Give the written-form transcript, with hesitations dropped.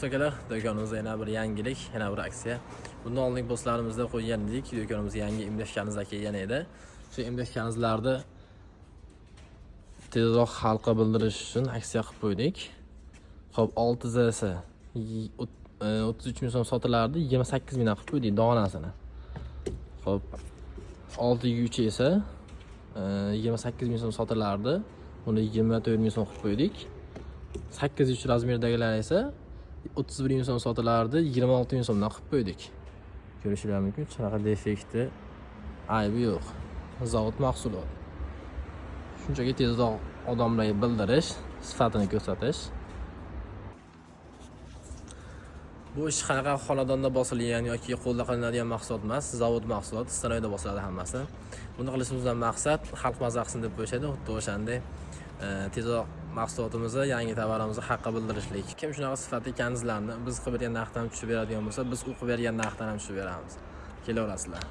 Akalar, do'konimizda yana bir yangilik, yana bir aksiya. Bundan oldingi postlarimizda qo'ygan edik, do'konimizga yangi MDF kanizlar kelgan edi. Shu MDF kanizlarni tezroq xalqqa bildirish uchun aksiya qilib qo'ydik. Xo'p, 6 Zsi 33 ming so'm sotilardi, 28 mingdan qilib qo'ydik donasini. Xo'p, 6 3 esa 28 ming so'm sotilardi. Buni 24 ming so'm qilib qo'ydik. 8 3 размер dagilar esa 31 ming so'm sotilardi, 26 ming so'mdan qilib qo'ydik. Ko'rishingiz mumkin, shunaqa defekti, aybi yo'q. Zavod mahsulot. Shunchaki tezroq odamlarga bildirish, sifatini ko'rsatish. Bu ish qanaqa xonadonda bosilgan yoki qo'lda qilinadigan mahsulot emas, zavod mahsuloti, stanoyda bosiladi hammasi. Buni qilishimizdan maqsad xalq maza qilsin deb qo'yishadi, xuddi o'shanday tezroq mahsulotimizni, yangi tovarimizni xalqqa bildirishlik. Kim shunaqa sifatli kanizlarni biz qilib bergan narxdan tushib beradigan bo'lsa, biz u qilib bergan narxdan ham tushib beramiz. Kelaverasizlar.